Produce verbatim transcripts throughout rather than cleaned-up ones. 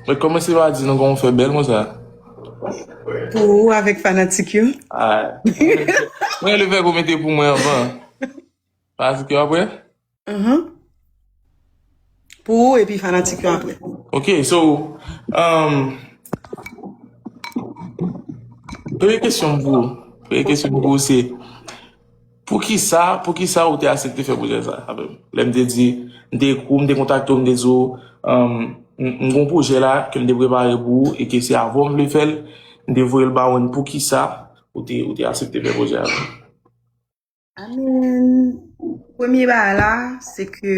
Mwen kòmanse pa di nou kòman w fè bèl konsa. Pou ou avèk fanatik yo. Ah, mwen le fè pou mete pou mwen anvan. Fanatik yo apre? Mhm. Pou ou epi fanatik yo apre. Ok, so, um, premye kesyon m pou ou, premye kesyon m pou ou se, poukisa, poukisa ou te aksepte fè pwojè sa avè m? Lè m te di, m te ekri w, m te kontakte w, m te di w, um, m m gon pwojè la ke m te prepare pou ou e ke se avè w m vle fè l, m te voye l ba w, poukisa ou te, ou te aksepte fè pwojè avè m? I mean, premye bagay la, se ke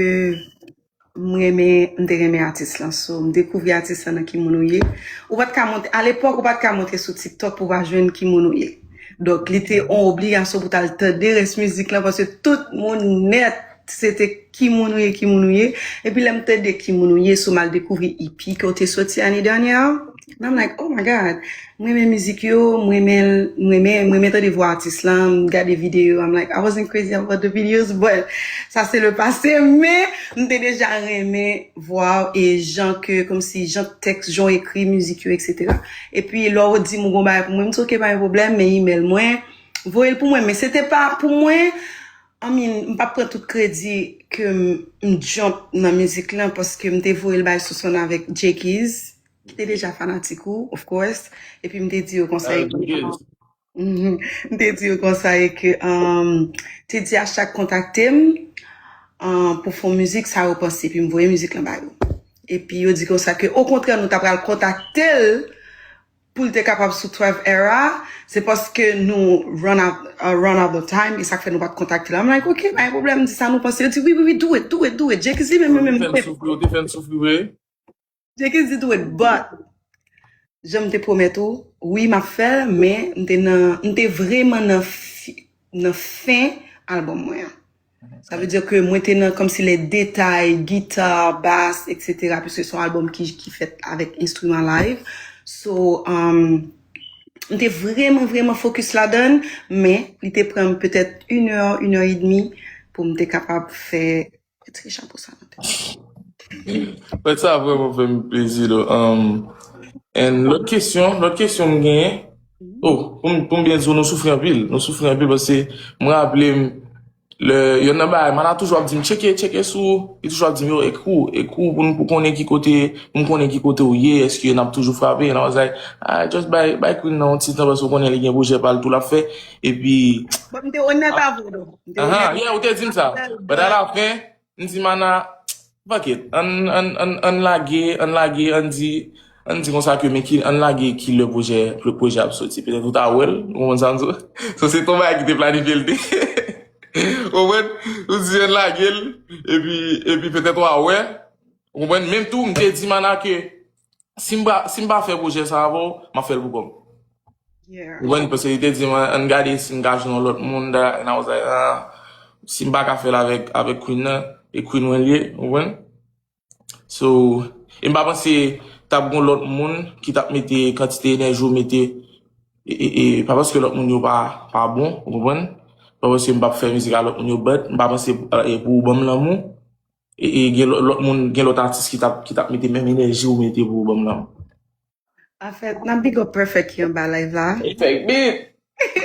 m renmen, m te renmen atis lan. So, m dekouvri atis lan nan ki moun ou ye. Ou pa t ka monte, alepòk, ou pa t ka monte sou TikTok pou w pa jwenn ki moun ou ye. Donk, li te yon obligasyon pou w t al tande rès mizik lan, paske tout moun nèt, se te ki moun ou ye, ki moun ou ye. Epi lè m tande ki moun ou ye, so m al dekouvri E P ke w te soti ane dènyè an. And I'm like, oh my God. Mwen renmen mizik yo, mwen renmen, mwen renmen, mwen renmen tande vwa atis lan, m gade videyo, I'm like, I wasn't crazy about the videos, but sa se le passé, men m te deja renmen vwa w e jan ke, kòmsi jan tèks, jan w ekri mizik yo, et cetera. Epi lè w di m ou gon bagay pou mwen, m di ok, pa gen pwoblèm, men email mwen, voye l pou mwen, men se te pa pou mwen, I mean, m p ap pran tout kredi ke m, m jump nan mizik lan, paske m te voye l bay Sousonn avèk Jekiz, ki te deja fanatik ou, of course. Epi m te di yo konsa e ke, mhm, m te di yo konsa e ke, um, te di a chak kontakte m, um, pou fè yon mizik, sa yo panse, epi m voye mizik lan ba yo. Epi yo di konsa ke, okontrè, nou ta pral kontakte l pou l te kapab sou twelve Era, se paske nou run out, uh, run out the time, e sa k fè nou pa t kontakte l. I'm like, ok, pa gen pwoblèm, di sa nou panse. Yo di, wi, wi, wi, do it, do it, do it. Jekiz li menm, menm, menm. Ou te fè n soufri, ou te fè n soufri vre. Jekiz di do it, but jan m te pwomèt ou, wi, m ap fè l, men m te nan, m te vrèman nan fi-, nan fen albòm mwen an. Sa vle di ke mwen te nan kòmsi lè detay, gita, bas, et cetera, piske se yon albòm ki, ki fèt avèk enstriman live. So, um, m te vrèman, vrèman focus ladan l, men li te pran m petèt inè, inè edmi pou m te kapab fè, retire chapo sa nan tèt. Mwen, sa vrèman fè m plezi, though. Um, and lòt kesyon, lòt kesyon m genyen. Oh, pou m, pou m byen di w, nou soufri anpil. Nou soufri anpil paske mwen raple m, lè, yonn nan bagay, Mana toujou ap di m, tcheke, tcheke sou, li toujou ap di m, yo, ekri w, ekri w pou n, pou konnen ki kote, pou m konnen ki kote w ye, èske n ap toujou frape? And I was like, ah, just bay, bay Queen nan yon ti tan paske w konnen li gen pwojè pa l tou l ap fè. Epi, Bon, m te onèt avè w, though. M te aha, onèt. Yeah, ou te di m sa. But à la fin, m di Mana, fuck it, ann, ann, ann, ann lage, ann lage, ann di, ann di konsa ke men ki, ann lage ki lè pwojè, pwojè ap soti. Petèt ou ta wè l, ou konprann sa m di w? So, se t on bagay ki te planifye l te. Ou konprann? Ou di ann lage l, epi, epi petèt w a wè. Ou konprann? Menm tou, m te di Mana ke si m pa, si m pa fè pwojè sa avè w, m ap fè l pou kò m. Yeah. Ou konprann? Paske li te di m, ann gade si m ka jwenn yon lòt moun, da, and I was like, ah, si m pa ka fè l avèk, avèk Queen nan, e Queen mwen l ye, ou konprann? So, e m pa panse t ap gon lòt moun ki t ap mete kantite enèji ou mete, e, e, e, pa paske lòt moun yo pa, pa bon, ou konprann? Pa paske m p ap fè mizik a lòt moun yo, but m pa panse, e, pou ou ban m lanmou, e, e gen lòt, lòt moun, gen lòt atis ki t ap, ki t ap mete menm enèji ou mete pou ou ban m lanmou. Anfèt, n ap big up Perfect ki anba live la. Perfect, big.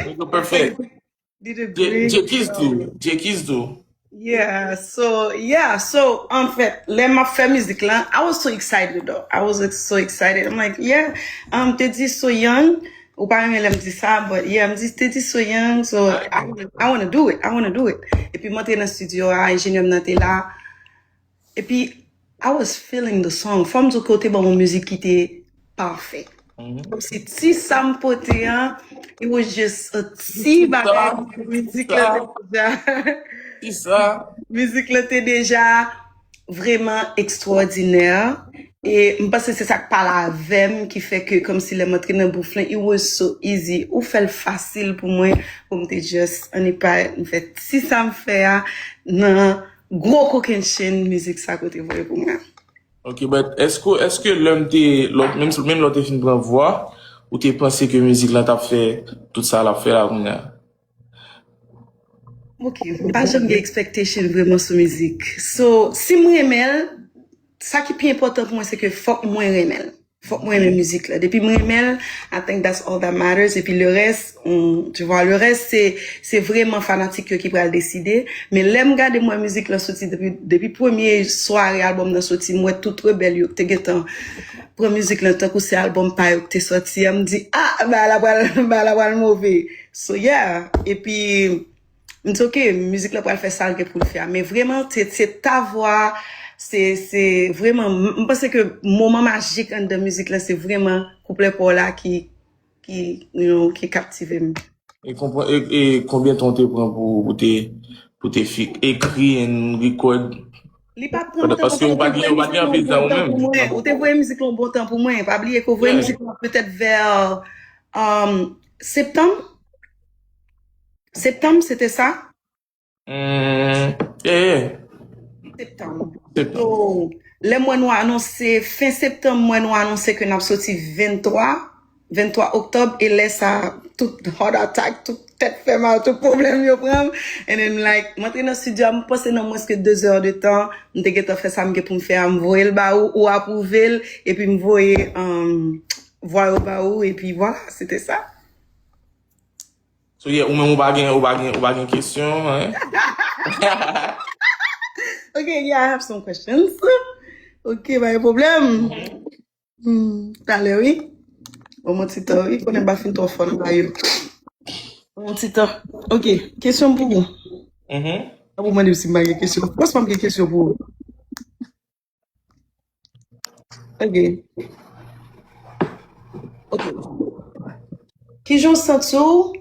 Big up Perfect. Li te J-, great. Jekiz tou. Jekiz tou. Yeah, so, yeah, so, anfèt, lè m ap fè mizik lan, I was so excited, though. I was so excited. I'm like, yeah, um, te di so young. Ou pa renmen lè m di sa, but yeah, m di, te di so young, so I, I wanna do it, I wanna do it. Epi m antre nan studio a, enjenyè m nan te la. Epi, I was feeling the song. Fò m di w ke w te ban m yon mizik ki te pafè. Kòmsi ti sa m pote an, it was just a ti bagay. Mizik la te deja, Ti sa. Mizik la te deja vrèman ekstwòdinè. E m panse se sa k pale avè m ki fè ke kòmsi lè m antre nan bouf lan, it was so easy. Ou fè l fasil pou mwen, pou m te just annik pa m fè ti sa m fè a nan gwo kokennchenn mizik sa ke w te voye pou mwen. Ok, but èske, èske lè m te, lè w, menm, menm lè w te fin pran vwa, ou te panse ke mizik la t ap fè tout sa l ap fè la kounye a? Ok, m pa janm gen expectation vrèman sou mizik. So, si m renmen l, sa ki pi enpòtan pou mwen, se ke fòk mwen renmen l. Fòk mwen renmen mizik la. Depi m renmen l, I think that's all that matters. Epi le reste, on, tu vois, le reste, se, se vrèman fanatik yo ki pral deside. Men lè m gade, m wè mizik lan soti depi, depi premye sware albòm nan soti, m wè tout rebèl yo ki te gentan pran mizik lan tankou se albòm pa yo ki te sòti a, m di, ah, bagay la pral, bagay la pral move. So, yeah. Epi, m di, ok, mizik la pral fè sa l gen pou l fè a. Men vrèman, se, se ta vwa, se, se vrèman, m, m panse ke moman majik anndan mizik la, se vrèman kouplè pa w la ki, ki, you know, ki kaptive m. E konpran, e, e konbyen tan w te pran pou, pou te, pou te fi, ekri and record? Li pa t pran m tan, paske ou pa t gen, ou pa t gen anpil tan ou menm. Ou te voye mizik la yon bon tan pou mwen. Pa bliye ke w voye mizik la petèt vè, um, septanm. Septanm, se te sa? Mm, yeah, yeah. Septanm. So, lè m wè nou anonse, fen septanm, m wè nou anonse ke n ap soti venntwa, venntwa oktòb, e lè sa, tout heart attack, tout tèt fè mal, tout pwoblèm yo pran m. And then, like, m antre nan estidyo a, m panse nan mwens ke de zè de tan, m te gentan fè sa m gen pou m fè a, m voye l ba ou, ou apwouve l, epi m voye, um, vwa yo ba ou, epi vwala, se te sa. So, yeah, ou menm ou pa gen, ou pa gen, ou pa gen kesyon, hein? Ok, yeah, I have some questions. Ok, pa gen pwoblèm. Hmm, talè, wi. Ban m yon ti tan, wi. Konnen m pa fin twò fò nan bagay yo. Ban m yon ti tan. Ok, kesyon m pou ou. Mhm. An pou mande m si m pa gen kesyon. Fransman, m gen kesyon pou ou. Ok. Ok. Kijan w santi w?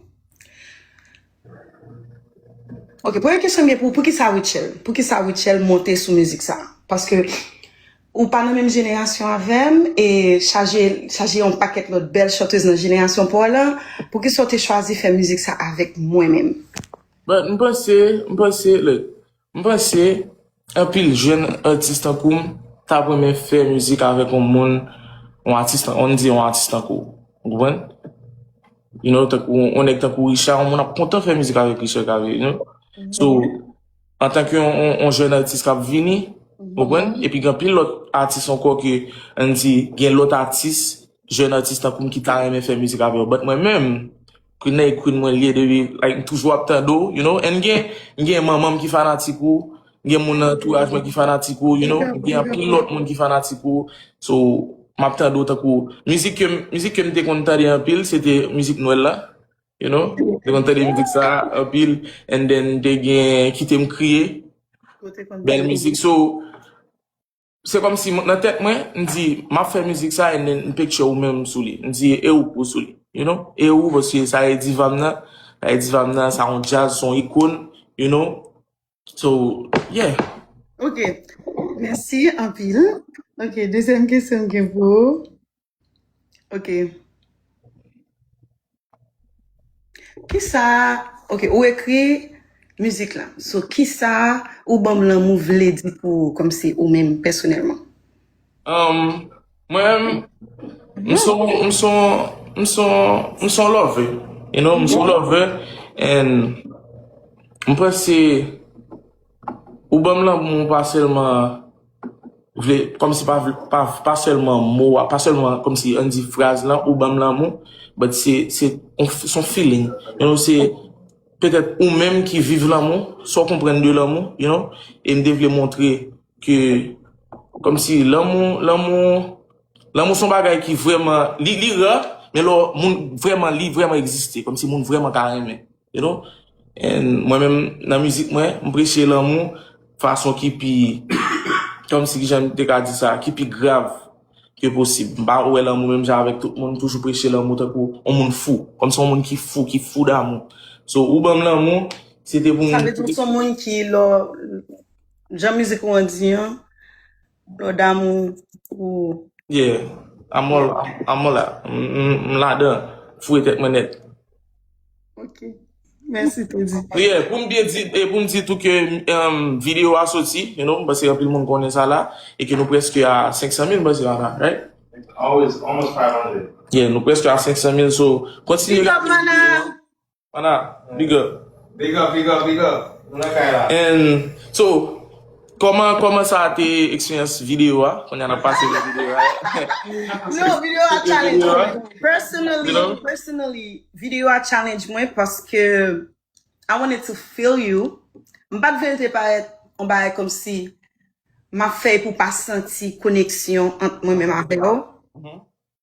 Ok, premye kesyon m gen pou ou, poukisa Rutshelle? Poukisa Rutshelle monte sou mizik sa? Paske ou pa nan menm jenerasyon avè m e chaje, chaje yon pakèt lòt bèl chantèz nan jenerasyon pa w lan. Poukisa w te chwazi fè mizik sa avèk mwen menm? But m panse, m panse, look, m panse, anpil jèn atis tankou m t ap renmen fè mizik avèk yon moun, yon atis, on di yon atis tankou w. Ou konprann? You know, tankou, yon nèg tankou Richard, yon moun ap kontan fè mizik avèk Richard Cavé, you know? So, antanke yon, yon, yon jèn atis k ap vini, ou konprann? Epi gen anpil lòt atis ankò ke, ann di, gen lòt atis, jèn atis tankou m ki ta renmen fè mizik avè w. But mwen menm, Queen nan e Queen mwen li ye depi, like, m toujou ap tande w, you know? And gen, gen manman m ki fanatik ou, gen moun nan antouraj mwen ki fanatik ou, you know? Gen anpil lòt moun ki fanatik ou. So, m ap tande w tankou, mizik ke m, mizik ke m te konn tande anpil, se te mizik Nwèl la, you know? M te konn tande mizik sa anpil, and then te gen Kite m kriye, bèl mizik. So, se kòmsi m, nan tèt mwen, m di, m ap fè mizik sa, and then m picture ou menm sou li. M di, e ou pou sou li, you know? E ou, paske sa e diva m nan, sa e diva m nan, sa yon djaz, sa yon ikòn, you know? So, yeah. Ok. Mèsi anpil. Ok, dezyèm kesyon m gen pou ou. Ok. Kisa, ok, ou ekri mizik la. So, kisa Ou ban m lanmou vle di pou ou, kòmsi ou menm pèsonèlman? Um, mwen menm, m son, m son, m son, m son lover. You know, m son lover. And m panse, ou ban m lanmou pa sèlman vle, kòmsi pa vle, pa, pa sèlman mo a, pa sèlman kòmsi ann di fraz lan, ou ban m lanmou, but se, se, on, se yon feeling. You know, se petèt ou menm ki viv lanmou, sa w konprann de lanmou, you know, e m te vle montre ke, kòmsi lanmou, lanmou, lanmou se yon bagay ki vrèman, li, li rare, men lè w, moun vrèman, li vrèman egziste, kòmsi moun vrèman ka renmen, you know. And mwen menm, nan mizik mwen, m preche lanmou fason ki pi, kòmsi kijan m te ka di sa, ki pi grav ke posib. M pa wè lanmou menm jan avèk tout moun, m toujou preche lanmou tankou yon moun fou, kòmsi yon moun ki fou, ki fou damou. So, ou ban m lanmou, se te pou m. Sa vle di ou se yon moun ki, lè, jan mizik ou an di an, lè w damou ou. Yeah, I'm all, I'm, I'm all out. M, m, m ladan, foure tèt mwen nèt. Ok. Mèsi, Teddy. Yeah, pou m byen di, e pou m di tou ke, um, videyo a soti, you know, m panse anpil moun konnen sa la, e ke nou prèske a senk san mil, m panse, Mana, right? Always, almost five hundred. Yeah, nou prèske a senk san mil, so, kontinye gade videyo a. Mana, big up. Big up, big up, big up. Nou nan kay la. And, so, Kòman, kòman sa a te eksperyans videyo a? Kounye a n ap pase nan videyo a. Non, videyo a challenge mwen. Personally, You know? Personally, videyo a challenge mwen paske I wanted to feel you. M pa t vle l te parèt yon bagay kòmsi m ap fè pou pa santi koneksyon ant mwen menm avè w.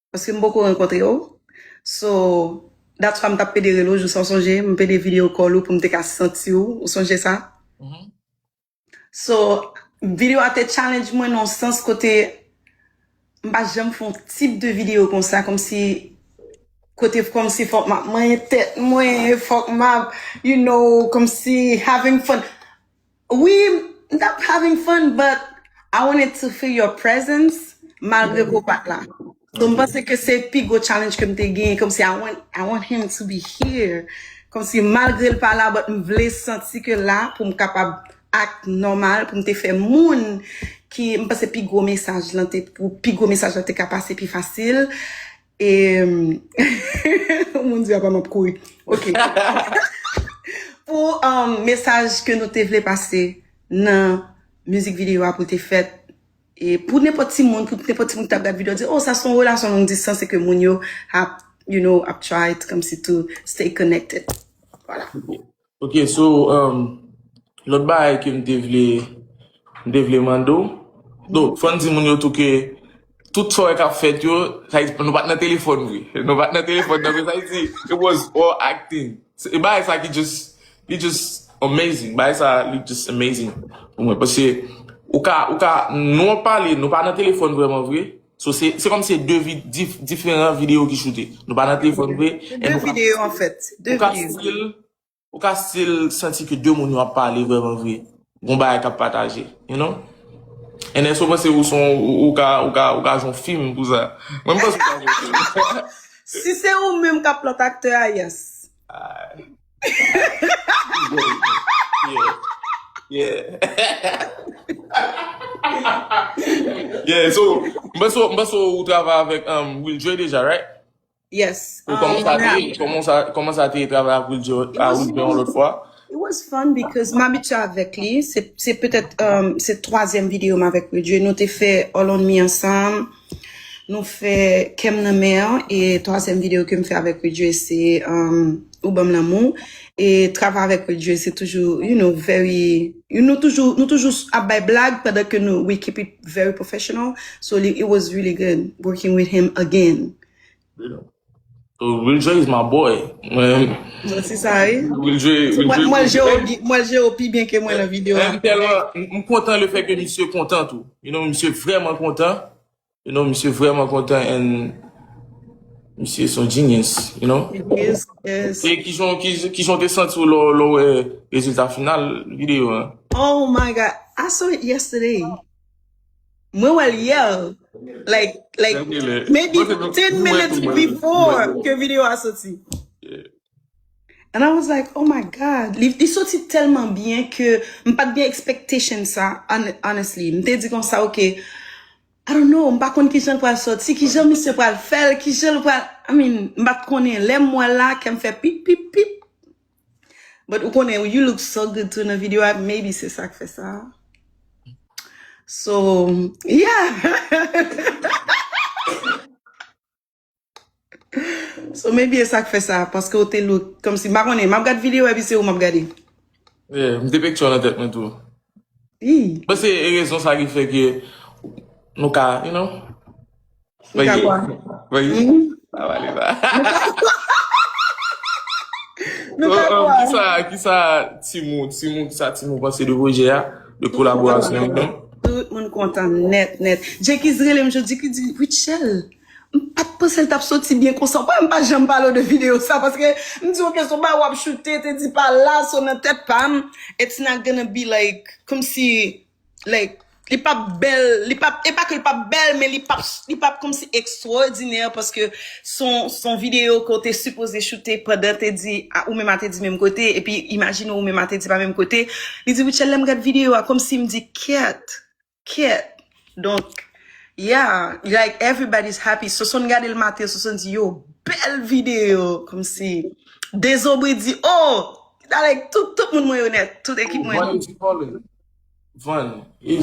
Paske m poko rankontre w. So, that's why m t ap pede rele w jou sa, w sonje? M pede video call ou pou m te ka santi w. Ou sonje sa? So, videyo a te challenge mwen nan yon sans kote m pa janm fè yon tip de videyo konsa, kòmsi kote kòmsi fòk m ap manyen tèt mwen, fòk m ap, you know, kòmsi having fun. Wi, m t ap having fun, but I wanted to feel your presence malgre ke w pa t la. So, m panse ke se pi gwo challenge ke m te genyen, kòmsi I want, I want him to be here. Kòmsi malgre l pa la, but m vle santi ke la pou m kapab act normal, pou m te fè moun ki, m panse pi gwo mesaj lan te, pou pi gwo mesaj lan te ka pase pi fasil. E, mon Dieu, apa m ap kouri. Ok. Pou um, mesaj ke nou te vle pase nan mizik videyo a pou te fèt. E pou nenpòt timoun, pou nenpòt timoun ki t ap gade videyo, di, oh, sa se yon relasyon long distance, e ke moun yo ap, you know, ap try to, kòmsi to stay connected. Voilà. Ok, so, um, lòt bagay ke m te vle, m te vle mande w. Donk, fò n di moun yo tou ke tout sa w wè k ap fèt yo, sa vle di, nou pa t nan telefòn vre. Nou pa t nan telefòn nan vre, sa vle di, it was all acting. Se bagay sa ki just, li just amazing. Bagay sa, li just amazing pou mwen. Paske, ou ka, ou ka, nou ap pale, nou pa nan telefòn vrèman vre. So, se, se kòm se de vi, dif, diferan videyo ki choute. Nou pa nan telefòn vre. De videyo, an fèt. De Ou ka videyo. Still, ou ka still santi ke de moun yo ap pale vrèman vre. Gon bagay k ap pataje, you know? And then, so, panse ou son, ou, ou ka, ou ka, ou ka jwe yon fim pou sa. Mwen, m panse ou ka jwe yon fim. Si se ou menm k ap lòt aktè a, yes. Yeah. Yeah. Yeah, so, m panse, m panse ou travay avèk um, Will Joy deja, right? Yes. Ou kòman sa te, kòman sa, kòman sa te travay avèk Will Joy, a Will Joy yon lòt fwa? It was fun because m abitye avèk li. Se, se petèt, um, se twazyèm videyo m avèk Will Joy. Nou te fè All on Me ansanm. Nou fè Kè m nan men an. E twazyèm videyo ke m fè avèk Will Joy, se um, Ou ban m lanmou. E travay avèk Will Joy, se toujou, you know, very, you know, toujou, nou toujou ap bay blag pandan ke nou, we keep it very professional. So, li, it was really good working with him again. So, Will Joy is my boy. Mwen, Mwen se sa, wi. Will Joy, Will Mwen, Joy. mwen, J O pi, mwen, J O pi byen ke mwen nan videyo a. M tèlman, m m kontan le fè ke misye kontan tou. You know, misye vrèman kontan. You know, misye vrèman kontan and misye son genius, you know. Yes, yes. E ki jan, ki, ki jan te santi w lè, lè w wè rezilta final videyo a? Oh my God. I saw it yesterday. Mwen wè l yè. Like, like, maybe ten minutes before ke videyo a soti. And I was like, oh my God. Li, li soti tèlman byen ke m pa t gen expectation sa, hon- honestly. M te di konsa, ok, I don't know, m pa konn ki jan l pral soti, ki jan misye pral fè l, ki jan l pral, I mean, m pa t konnen. Lè m wè l la, kè m fè pip, pip, pip. But ou konnen, you look so good too nan videyo a, maybe se sa k fè sa. So, yeah. So, maybe e sa k fè sa, paske ou te look, kòmsi, m pa konnen, m ap gad videyo, epi se ou m ap gade. Yeah, m te picture nan tèt mwen tou. Ii. Mwen se e rezon sa ki fè ke nou ka, you know. Nou ka kwa? Voyez. Mhm. Sa va ale la. Nou ka So, um, kwa? Kisa, kisa timoun, timoun, kisa timoun panse de pwojè a, de kolaborasyon an? Tout moun kontan nèt, nèt. Jekiz rele m jodi, ki di, Rutshelle, m pa t panse l t ap soti byen konsa. Ou pa, m pa janm pale w de videyo sa, paske m di, ok, se yon bagay w ap choute, te di pa la, so nan tèt pa m, it's not gonna be like, kòmsi, like, li p ap bèl, li p ap, e pa ke li p ap bèl, men li p ap, li p ap kòmsi ekstwòdinè, paske son, son videyo ke w te sipoze choute pandan te di, a, ou menm a te di menm kote, epi imajine ou menm a te di pa menm kote. Li di, Rutshelle, lè m gad videyo a, kòmsi m di, kèt, kèt. Donk, yeah, like, everybody's happy. Soson gade l maten, Soson di, yo, bèl videyo, kòmsi. Dezobri di, oh, like, tout, tout moun mwen yo nèt, tout ekip mwen. Money is calling. Vann. E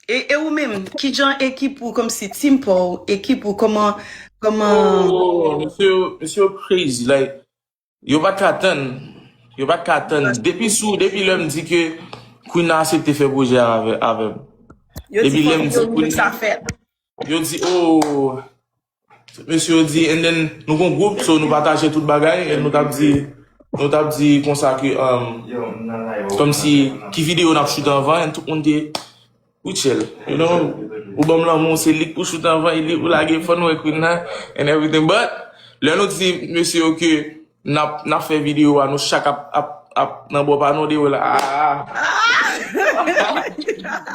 E, e ou menm, kijan ekip ou, kòmsi team pa w, ekip ou, kòman, kòman Oh, mesye yo, mesye yo crazy. Like, yo pa t ka tann. Yo pa t ka tann. Depi sou, depi lè m di ke Queen nan aksepte fè pwojè a avè, avè m. Yo di Depi lè fòk m di yo Queen sa nan, fèt. Yo di, oh, mesye yo di, and then nou gon gwoup, so nou pataje tout bagay, and nou t ap di, nou t ap di konsa ke, um, kòmsi, ki videyo n ap shoot anvan, and tout moun te, Rutshelle, you know, ou ban m lanmou, se li k pou shoot anvan, e li pou lage fò nou wè Queen nan, and everything. But, lè nou di mesye yo ke n ap, n ap fè videyo a, nou chak ap, ap, ap nan bò pa nou, de wè la, ah, ah. You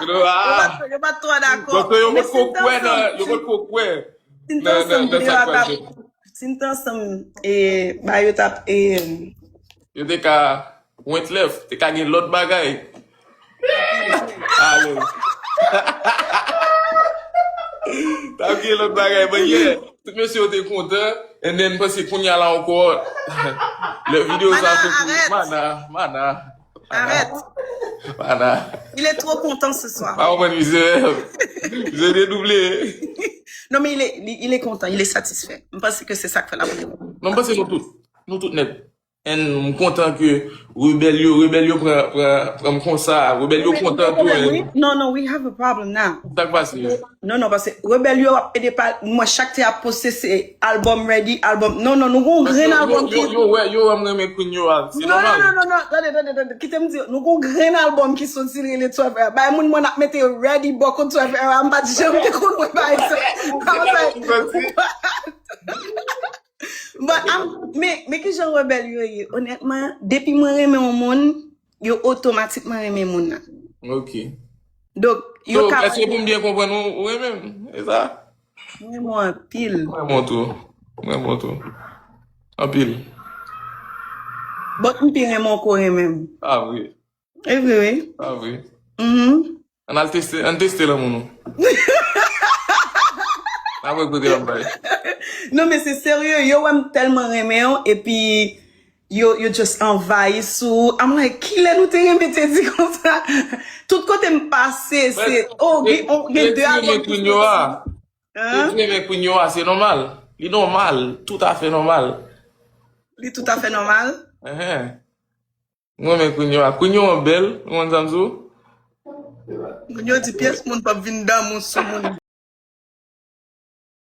know, Yo ah. pa, yo pa t twò dakò. Paske yo Men potko si n te kwè nan, ansanm, yo si, potko kwè si n te nan, nan, ansanm, nan videyo sa a k t ap pral fèt. Si n te ansanm, e, ba yo t ap, e, Yo te ka went left, te ka gen lòt bagay. Alèz. T ap gen lòt bagay, but yeah. Tout mesye yo te kontan, and then m panse kounye a la ankò, lè videyo sa Mana, fè pou arrête. Mana, mana, mana, Arrête. Mana. Il est trop content ce soir. Pa konprann mizè. Mizè te double. Non, mais il est, il est content, il est satisfait. M panse ke se sa k fè l ap rele. Non, m panse nou tout. Nou tout nèt. And m kontan ke rebèl yo, rebèl yo pran, pran, pran m konsa. Rebèl yo Rebèl, kontan tou, rebèl, and wi. Non, non, we have a problem now. Sa k pase? Non, non, paske rebèl yo ap pede pa, mwen chak te ap poste se album ready, album. Non, non, nou gon Paske grenn yo, album yo, ki yo wè, yo wè m renmen Queen yo a. Se Non, non, nòmal. non, non, non, tande, tande, tande. Kite m di, nou gon grenn album ki soti rele twelve era. Bay moun mwen ap mete ready bò kot twelve era. M pa t janm te konn wè bagay sa. I was like, what? But, um, men, men ki jan rebèl yo ye? Onètman, depi mwen renmen yon moun, yo otomatikman renmen moun nan. Ok. Donk, yo So, ka èske pou m byen konprann ou, ou renmen m? E sa? Mwen renmen w anpil. Mwen renmen w tou. Mwen renmen w tou. Anpil. But m pi renmen w ke w renmen m. Ah, vre. E vre, wi. Ah, vre. Mhm. Ann al teste, ann teste lanmou nou. N ap wè kote l ap bay. Non, men se serye, yo wè m tèlman renmen w, epi yo, yo just anvayi sou ou. I'm like, kilè nou te renmen Teddy konsa? Tout kote m pase, se, But, oh, gen, oh, gen de album ki soti. Hein? Teddy renmen Queen yo a, se nòmal. Li nòmal, toutafè nòmal. Li toutafè nòmal? Enhen. Mwen renmen Queen yo a. Queen yo an bèl, ou konn sa m di w? Moun yo di pyès moun p ap vin damou sou moun.